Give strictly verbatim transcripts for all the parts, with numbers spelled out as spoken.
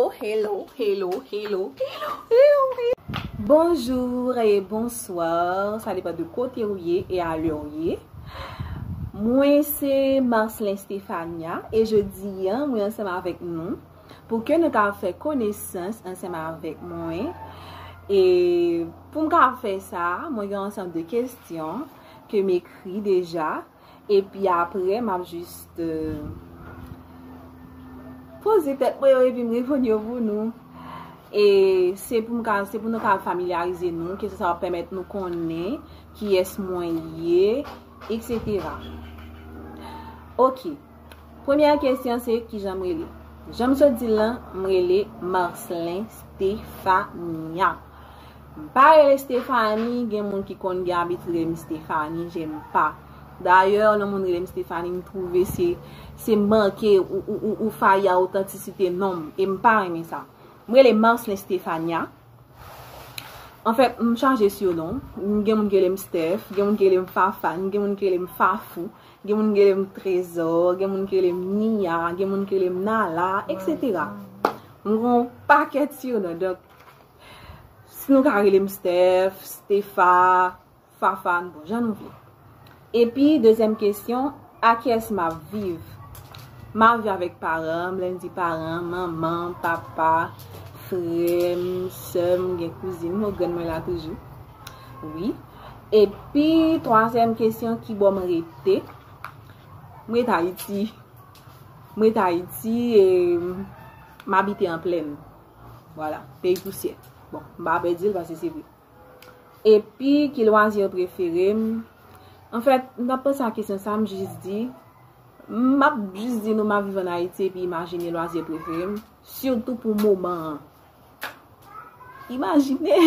Hello, hello, hello, hello, hello, hello. Bonjour et bonsoir, sa depann de kote ou ye e a lè ou ye. Mwen se Marcelin Stephania e jodi a mwen ansanm avèk nou pou ke nou ka fè konesans ansanm avèk mwen. E pou m ka fè sa, mwen gen ansanm de kesyon ke m ekri deja. Epi apre, m ap jis, euh, poze tèt mwen yo epi m reponn yo pou nou. E se pou m ka, se pou nou ka familyarize nou, ke sa ap pèmèt nou konnen kiyès mwen ye, et cetera. Ok. Premyè kesyon se kijan m rele. Jan m sot di l lan, m rele Marcelin Stephania. M pa rele Stephanie, gen moun ki konn gen abitid rele m Stephanie, j'aime pas. Dayè, lè moun rele m Stephanie, m twouve se, se manke ou, ou, ou, ou fayi a otantisite non m, e m pa renmen sa. M rele Marcelin Stephania. Anfèt, m chaje sinon. Gen moun ki rele m Steph, gen moun ki rele m Fafane, gen moun ki rele m Fafou, gen moun ki rele m Trezò, gen moun ki rele m Nia, gen moun ki rele m Nala, et cetera. M gen yon pakèt sinon. Donk, si nou ka rele m Steph, Stefa, Fafane, bon, jan nou vle. Epi, dezyèm kesyon, a kiyès m ap viv? M ap viv avèk paran m, lè m di paran, manman, papa, frè m, sè m, gen kouzin m, o grann mwen la toujou. Wi. Epi, twazyèm kesyon, ki bò m rete? M rete Ayiti. M rete Ayiti e m abite an plèn. Vwala, peyi pousyè. Bon, m pa pè di l paske se vre. Epi, ki lwazi prefere m? Anfèt, m t ap panse a kesyon sa, m jis di, m ap jis di nou m ap viv ann Ayiti epi imajine lwazi prefere m, sitou pou moman an. Imajine!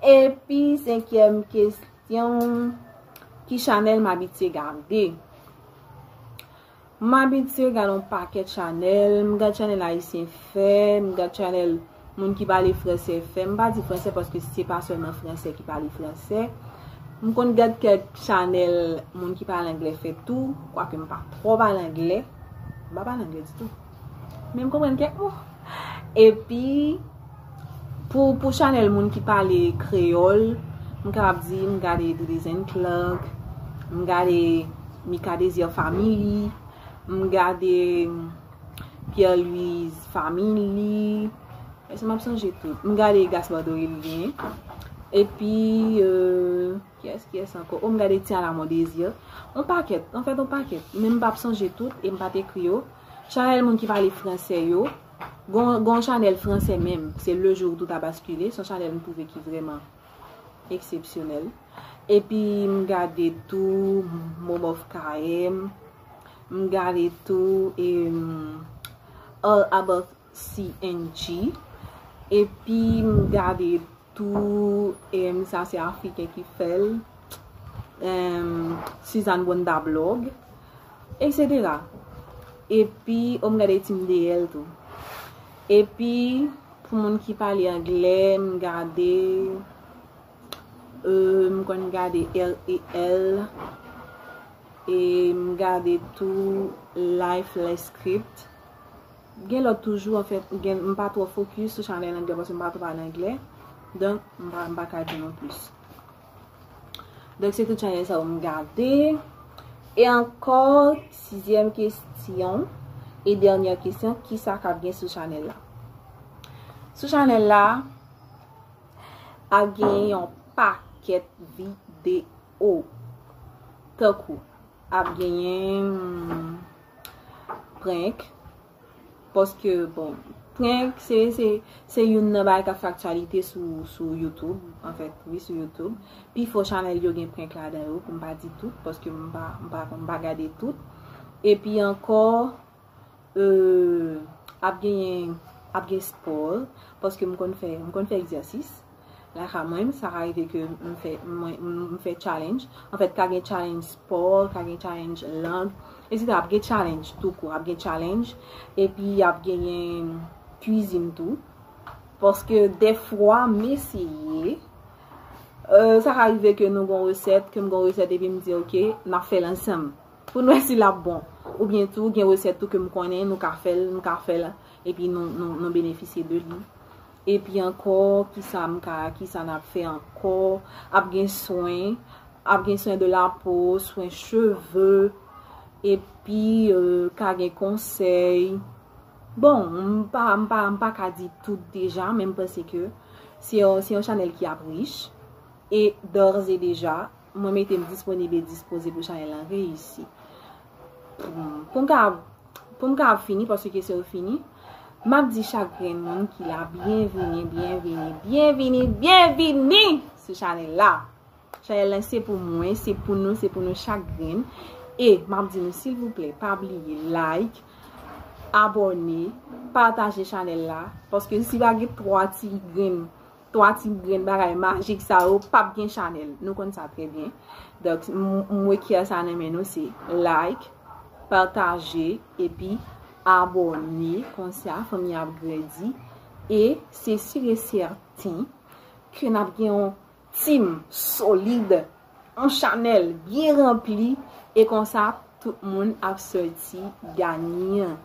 Epi, senkyèm kesyon, ki chanèl m abitye gade? M abitye gade yon pakèt chanèl, m gad chanèl ayisyen fè, m gad chanèl moun ki pale fransè fè. M pa di fransè paske se pa sèlman fransè ki pale fransè. M konn gad kèk chanèl moun ki pale anglè fè tou, kwake m pa twò pale anglè. M pa pale anglè ditou. Men m konprann kèk mo. Epi, pou, pou chanèl moun ki pale kreyòl, m kapab di m gade Dudis and Clark, m gade Mika Desir Family, m gade Pierre Louise Family. Èske m ap sonje tout? M gade Gaspard Dorélien. Epi, euh, kiyès, kiyès ankò? Oh, m gade Tiana Mondésir. On pakèt, anfèt, on pakèt. Men m p ap sonje tout e m pa t ekri yo. Chanèl moun ki pale fransè yo. Gon, gon chanèl fransè menm, se Le Jour Tout a Basculé. Se yon chanèl m twouve ki vrèman eksepsyonèl. Epi m gade tou Mom of K M. M gade tou, em, All About C N G. Epi m gade tou, em, sa se Afriken ki fè l, em, Suzanne Brenda Blog, et cetera. Epi, o, m gade Team D L tou. Epi, pou moun ki pale anglè, m gade, euh, m konn gade R E L, e m gade tou Lifeless Script. Gen lòt toujou, anfèt, gen, m pa twò fokis sou chanèl anglè paske m pa twò pale anglè. Donk, m pa, m pa ka di non plis. Donk, se tout chanèl sa yo m gade. E ankò, sizyèm kesyon e dènyè kesyon, kisa k ap gen sou chanèl la? Sou chanèl la, ap gen yon pakèt videyo. Tankou, ap genyen, hmm, prank. Paske, bon, prank, se, se, se youn nan bagay k ap fè aktyalite sou, sou YouTube, anfèt, wi, sou YouTube. Pifò chanèl yo gen prank ladan yo, pou m pa di tout, paske m pa, m pa, m pa gade tout. Epi ankò, euh, ap genyen, ap gen spò, paske m konn fè, m konn fè egzèsis. Lakay mwen, sa ka rive ke m fè, mwen, m fè challenge. Anfèt, ka gen challenge spò, ka gen challenge lang, et cetera. Ap gen challenge tou kou, ap gen challenge. Epi ap genyen kwizin tou. Paske dèfwa, m eseye. Euh, sa ka rive ke nou gon resèt, ke m gon resèt, epi m di, "Ok, n ap fè l ansanm." Pou n wè si l ap bon. Oubyen tou gen resèt tou ke m konnen nou ka fè l, nou ka fè l epi nou, nou, nou benefisye de li. Epi ankò, kisa m ka, kisa n ap fè ankò? Ap gen swen, ap gen swen de la po, swen cheve, epi euh, ka gen konsèy. Bon, m pa, m pa, m pa ka di tout deja, men m panse ke se yon, se yon chanèl ki ap rich. E d'ores et déjà, mwen mete m disponib e dispoze pou chanèl lan reyisi. Pou m, pou m ka, pou m ka fini, paske kesyon yo fini, m ap di chak grenn moun ki la, byenvini, byenvini, byenvini, byenvini sou chanèl la. Chanèl lan se pou mwen, se pou nou, se pou nou chak grenn. E m ap di nou, silvouplè, pa bliye like, abòne, pataje chanèl la, paske si pa gen twa ti grenn, twa ti grenn bagay majik sa yo, p ap gen chanèl. Nou konn sa trè byen. Donk, m, m rekyè sa nan men nou, se like, pataje, epi abòne. Konsa, fanmi ap grandi. E se si e sèten ke n ap gen yon team solid, yon chanèl byen ranpli, e konsa, tout moun ap sòti ganyan.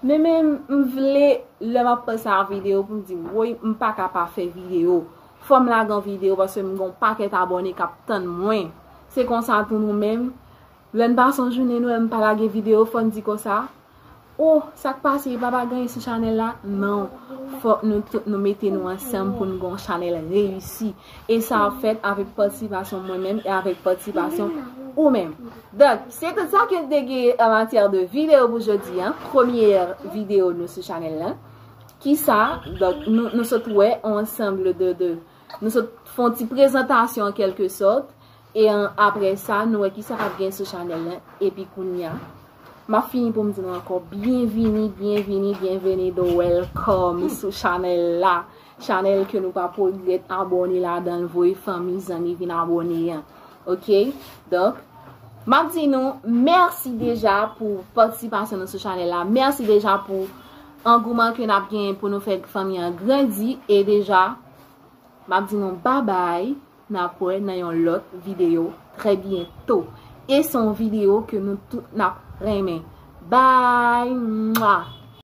Men, men, m vle, lè m ap panse a videyo, pou m di, woy, m pa ka pa fè videyo. Fò m lage yon videyo, paske m gen yon pakèt abòne k ap tann mwen. Se konsa tou nou menm. Lè n pase yon jounen, nou wè m pa lage videyo, fò n di konsa, oh, sa k pase, papa gen sou chanèl la? Non. Fòk nou tout nou mete nou ansanm pou n gen yon chanèl reyisi. E sa ap fèt avèk patisipasyon mwen menm e avèk patisipasyon ou menm. Donk, se tout sa ke m te gen an matyè de videyo pou jodi a. Premyè videyo nou sou chanèl la. Kisa? Donk, nou, nou sot wè yon ansanm de, de, nou sot fè yon ti prezantasyon an kèlke sòt. E an, apre sa, nou wè kisa k ap gen sou chanèl la. Epi kounye a, m ap fini pou m di nou ankò, byenvini, byenvini, byenvenido, welcome sou chanèl la. Chanèl ke nou p ap regrèt abòne ladan l, voye fanmi, zanmi vin abòne an. Oke? Donk, m ap di nou mèsi deja pou patisipasyon nou sou chanèl la. Mèsi deja pou angouman ke n ap gen pou nou fè fanmi an grandi. E deja, m ap di nou babay. N ap wè nan yon lòt videyo trè byento. E se yon videyo ke nou tout n ap renmen. Bye! Mwa!